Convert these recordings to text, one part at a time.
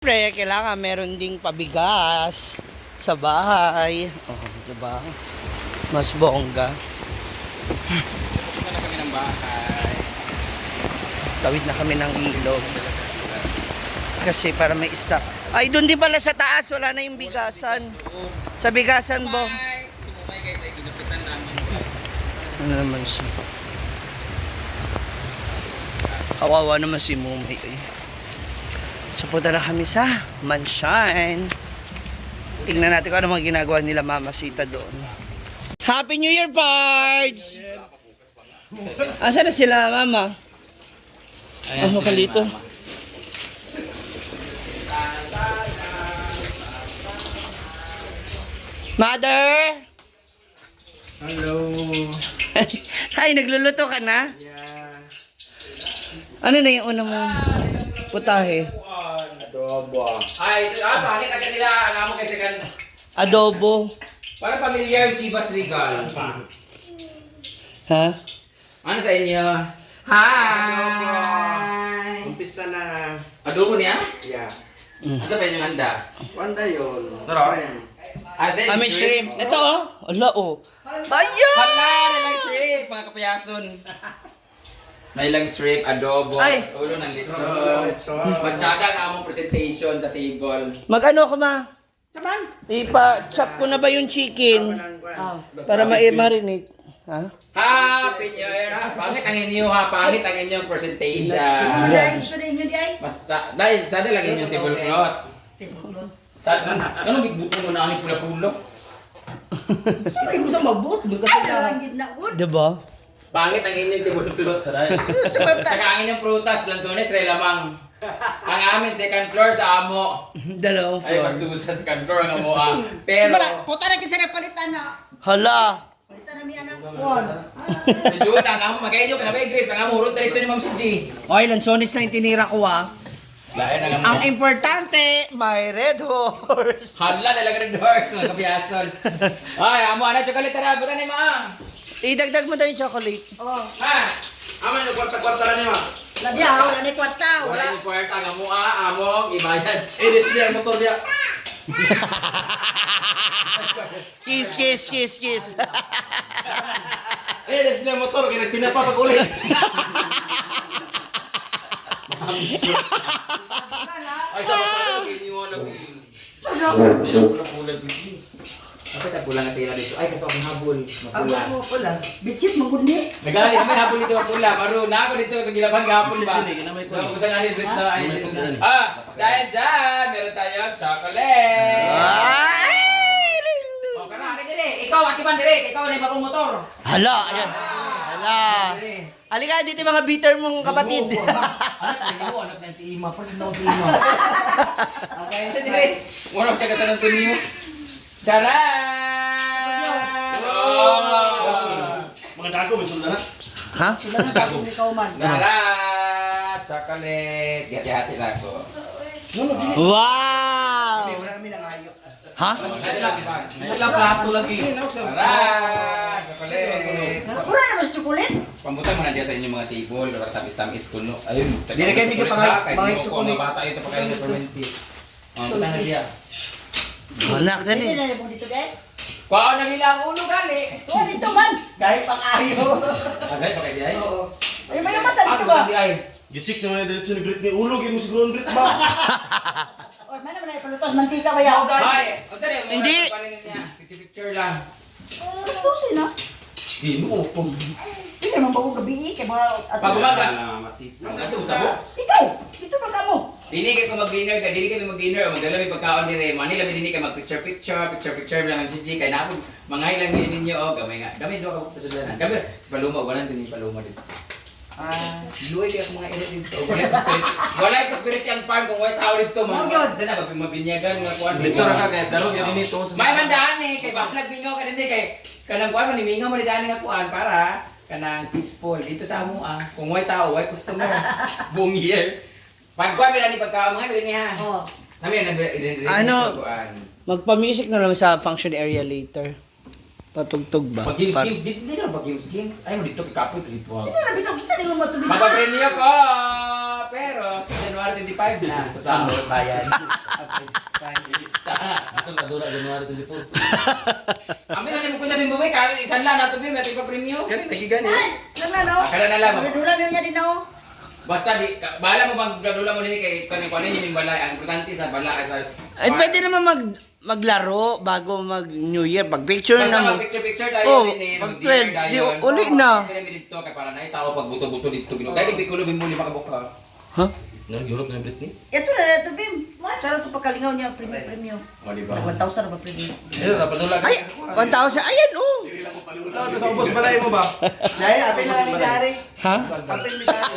Siyempre, kailangan meron ding pabigas sa bahay. Oh, diba? Mas bongga. Pupunta na kami ng bahay. Tawid na kami ng ilog. Kasi para may stock. Ay, doon din pala sa taas, wala na yung bigasan. Sa bigasan, bo. Bye! Tumumay guys, ay ginupitan namin guys. Ano naman siya? Kawawa naman si Mumay. Eh. So, punta na kami sa mansion. Tingnan natin kung ano mga ginagawa nila Mama Sita doon. Happy New Year, Pards! Asa na sila, Mama? Ayan, Ano sila ka ni dito? Mama. Mother! Hello. Hi, nagluluto ka na? Yeah. Ano na yung una mong putahe? Adobo. Ay, pangit agad nila. Ang amo kasi kan. Adobo. Parang familiar yung Chivas Regal. Ha? Ano sa inyo? Hi! Umpisa na. Adobo niya? Yeah. Ano sa inyong handa? Wanda yun. Shrimp. As in, Ah, may shrimp. Ito oh. Ala oh. Ayan! Hala, nilang shrimp, mga kapayason. May ilang shrimp, adobo, Ay. ulo ng lechon. Masyada ang among presentation sa table. Mag-ano ako ma? Ipa-chop ko na ba yung chicken? Para ma-marinate. Ha? Happy New Year! Ha? Pangit ang inyo ha, pangit ang inyong presentation. Basta, dahil sada lang inyong tablecloth. Anong gigbuto mo na ang pula-pula? Diba? Pangit ang inyong tablecloth. Saka ang inyong prutas, lansones, re lamang. Ang amin, second floor sa amo. Dalawang Ay, floor. pastusa, second floor ang amo ah. Pero, Puta na kinsa nagpalitan na. Hala! Palitan na mi anang kuwan. si June, ang amo, magayon ka na ba grip? Ang amo, hurot na rito ni Ma'am si G. Okay, lansones na yung tinira ko ah. Lain ang amo. Ang importante, may red horse. Hala, dalaga red horse, mga kapiyason. Ay, amo, ana, chocolate na, buta ni ma. Idagdag mo daw yung chocolate. Oh, Ha? Ama yung kwarta-kwarta na niya. labi ha, wala ni kwarta, Wala wala. yung kwarta ang amo ah, among ibayad. Eh, this niya, motor niya. Kiss, kiss, kiss, kiss. Eh, this niya motor. Kaya nagpinapa pag ulit. Ay, sa sa inyo lagi. Ay, pula-pula dito. Bakit ang pula na tila dito? Ay, kato ang habol. Mapula. Ako pula. Bitsit man gud ni. Nagali kami habol dito mapula. Maro na ako dito sa gilaban gahapon ba? Napunta nga ni Brit na. Ah, dahil dyan, meron tayong chocolate. Ay! Oh, kana, ali dili. Ikaw, atiban dili. Ikaw na yung bagong motor. Hala, ayan. Hala. Dili. Halika dito yung mga bitter mong kapatid. Anak na iyo, anak na tiima. Palit na ako tiima. Okay, dili. Murag taga San Antonio. Charan! Oh! Mga dago, may sundan na. Ha? Wala na kung ikaw man. Nara! Chocolate! Gati-hati na ako. Wow! Wala kami nangayo. Ha? Sila plato lagi. Tara! Chocolate! Wala na mas chocolate. Pambutang mo na diya sa inyong mga table para tamis-tamis kuno. Ayun. Di na kayo bigyan Kahit mga mo ko, chocolate. mga bata ito pa kayo sa fermented. Oh, butang na diya. Anak, Dili dali. na mo dito kay. Kuha na nila ang ulo gali. Tuwa dito man. Dahil pang ayo. Agay pa kayo diya. Oo. Ay may masa Ah, dito ba? di ay. Gitsik naman na diretso ni Brit ni ulo. Gaya mo siguro ni Brit ba? Oy, man naman ay palutos mantika ba yaw? Ay, unsa na yung Hindi. Picture picture lang. Gusto na. Di mo ko. Di naman bagong gabi eh, kay mga Pag umaga. Masita. Ang ato sa mo. Ikaw, dito man ka mo. Dili kay ko mag-dinner kay dili kami mag-dinner o magdala may pagkaon dire. Manila mi dinhi kay mag-picture picture, picture picture lang ang si G kay na mga ilang ninyo o gamay nga. Gamay do ka sa sudlanan. Gamay si Paloma wala din ni Paloma dito. Ah, Luoy kay ako mga iro dito. Walay prosperity. Walay prosperity ang farm kung walay tao dito man. Mao gyud. Sana ba mabinyagan mga kuan. Dito ra ka kaya daro kaya din ito. May mandaan eh kay balag mingaw ka dinhi kay kanang kuan man mingaw man daan nga kuan para kanang peaceful dito sa amo ah. Kung way tao, way customer. Buong year. Pag kuan mi pagkaon mga mi ha. oh. Nami nag Ano? Magpa-music na lang sa function area later. Patugtog ba? Pag games games dito din pag games games. Ay mo dito kay kapoy dito. Dili na bitaw kinsa ni mo tubig. Magpa-premyo ko. pero sa January 25 na sa sahod. Bayan. Francisca. Ito na dura January 24. Amin na mo kung namin bumay, kahit isang lang nato may pa premium. Kani lagi gani. Lang na, no? Akala na lang. Dula niya din, no? Basta di bahala mo bang gadula mo nini kay kaning kuan yung balay ang importante sa balay sa Ay, pwede naman maglaro bago mag New Year. Pag picture Basta na mo. mag picture picture tayo Oh, din eh, pag mag-dinner 12, dayon. di, uli na. Kaya mi dito kay para na tao pag buto-buto dito Ginoo. Kay bikulo bimbo lima ka buka. Huh? Nang yurot na Britney. Ito na ito, Bim. Charot ito pagkalingaw niya, premium, premium. O di ba? 1,000 na ba premium? Ito na padula. Ay, 1,000. Ayan, oh. Ito sa ubos balay mo ba? Dahil, apil na kami dari. Ha? Apil mi dari.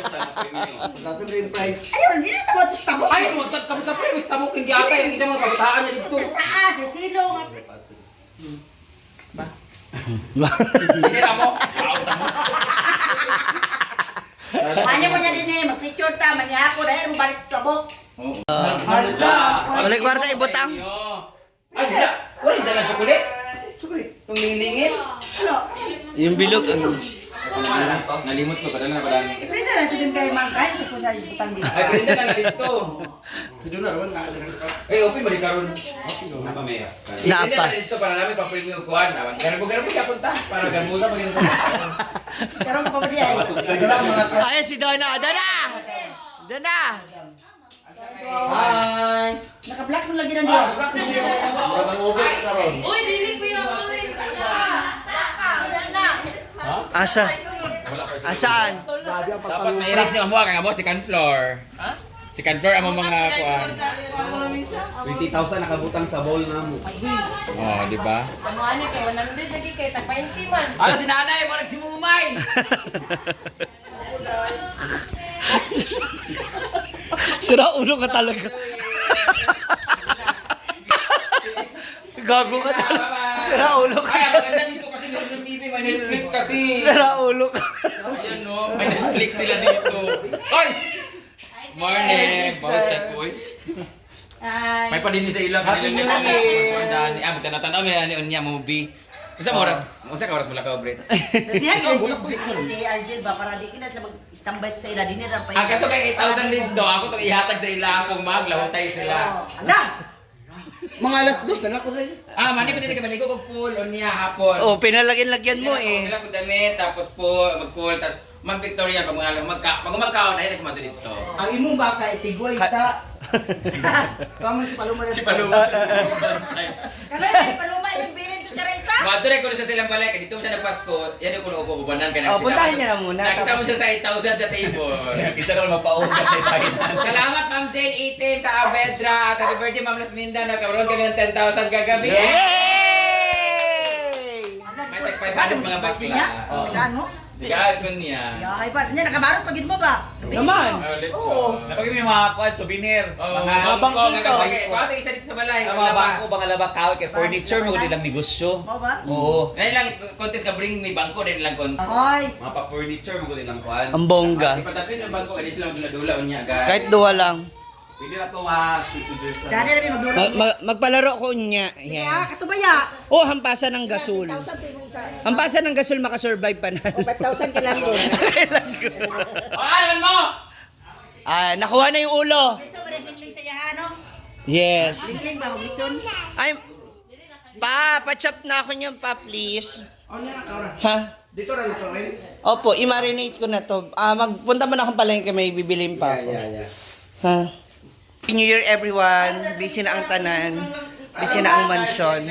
Ayun, hindi na tawag ito sa tabo. Ay, mo tagkapit gusto mo kung giata yung isa mo kabataan niya dito. Taas, eh, silong. Hindi na mo. Tao ta mo. Ano mo niya din eh, mag-picture ta, mangyako, dahil mo balik tabo. Hala! Wala kwarta ibutang. Ay, wala. Wala yung dalang chocolate. Chocolate. Itong linglingin. Ano? Yung bilog. Ano? Nalimot ko, padala na padala. I-print na lang ito din kay Ma'am Kain sa kusa ibutang dito. Ay, print na na dito. Si Duna raman na. Ay, open ba di karon? Napa maya. I-print na Napa. na dito para namin pa-preview kuan. Awan, garbo-garbo siya punta para garbusa pag ginto. Karon ko pa ba di ay? Ay, si Donna. Donna! Donna! Hi. Naka-black mo lagi ng diwa. Murag ang over karon. Uy, dili ko yung uy. Asa? Asaan? Dapat may erase niyo amo kay amo second floor. Ha? Second floor amo mga kuan. 20,000 nakabutang sa bowl na mo. Oh, di ba? Ano ani kay 100 lagi kay tag 20 man. Ala si nanay mo nagsimumay. Sira ulo ka talaga. Gago ka talaga. Sira ulo ka. Ay, ang maganda dito kasi meron ng TV, may Netflix kasi. Sira ulo ka. Ayan no, may Netflix sila dito. Ay! Morning! Boss kay Kuy. Ay. May padini sa ilang Happy New Year! Ah, magtanaw-tanaw mi ni unya movie. Unsa ka oras? Unsa ka oras mula ka, Brit? Diyan Oh, bulak ko si Argel ba para di kina sila mag-standby sa ila dinner ang Ang kato kay 8,000 dito, ako tong ihatag sa ila kung maglahutay sila. Ala! Mga 2:00 na lang ko rin. Ah, mani ko dito kay maligo kog pool unya hapon. Oh, pinalagyan-lagyan mo eh. Nila ko damit, tapos po mag-pool, tapos mag Victoria pag mga magka pag magkaon ay nagkumato dito. Ang imong baka itigway sa Kaman si Paloma. Si Paloma. Kami may paluma yung bilin to sa Reza. Madure ko na sa silang balay, kay dito mo siya nagpasko, yan yung kuno upo ubanan kay Oh, puntahan mo niya na muna, Nakita mo tapos- siya sa 8,000 sa table. Isa naman mapaon sa kay tayo. Salamat Ma'am Jane 18 sa Avedra. At happy birthday Ma'am Lasminda. Nagkaroon kami ng 10,000 kagabi. Yay! May tag 500 mga bakla. Tagaan mo? Digaan ko niya. Yahay ba? Nya nakabarot pagid mo ba? Naman. Oh, let's Oo. Napag may mga kuan souvenir, Oh, mga mga bangkito. Kuha isa dito sa balay. mga bangko, mga laba kahoy kay furniture mo nilang negosyo. Mao ba? Oo. Ngayon lang contest ka bring me bangko din lang contest. Ay, Mga pa furniture mo nilang kuan. Ang bongga. Ipatapin ang bangko kay sila dula-dula unya guys. Kahit duwa lang. Pwede na to ma dani na mi magduro. Magpalaro ko niya. Sige Yan. ah, katubaya. Oh, hampasan ng gasol. 5,000 to imong isa. Hampasan ng gasol makasurvive pa na. O 5,000 kailangan ko. Oh, ano mo? Ah, nakuha na yung ulo. Litson ba rin sa iya no? Yes. Lingling ba maglitson? Ay, pa, pa-chop na ako niyan pa, please. Oh, niya na Ha? Dito ra luto eh. Opo, i-marinate ko na to. Ah, magpunta muna akong palengke, may bibilin pa ako. Yeah, yeah. Ha? Happy New Year, everyone. Busy na ang tanan. Busy na ang mansyon.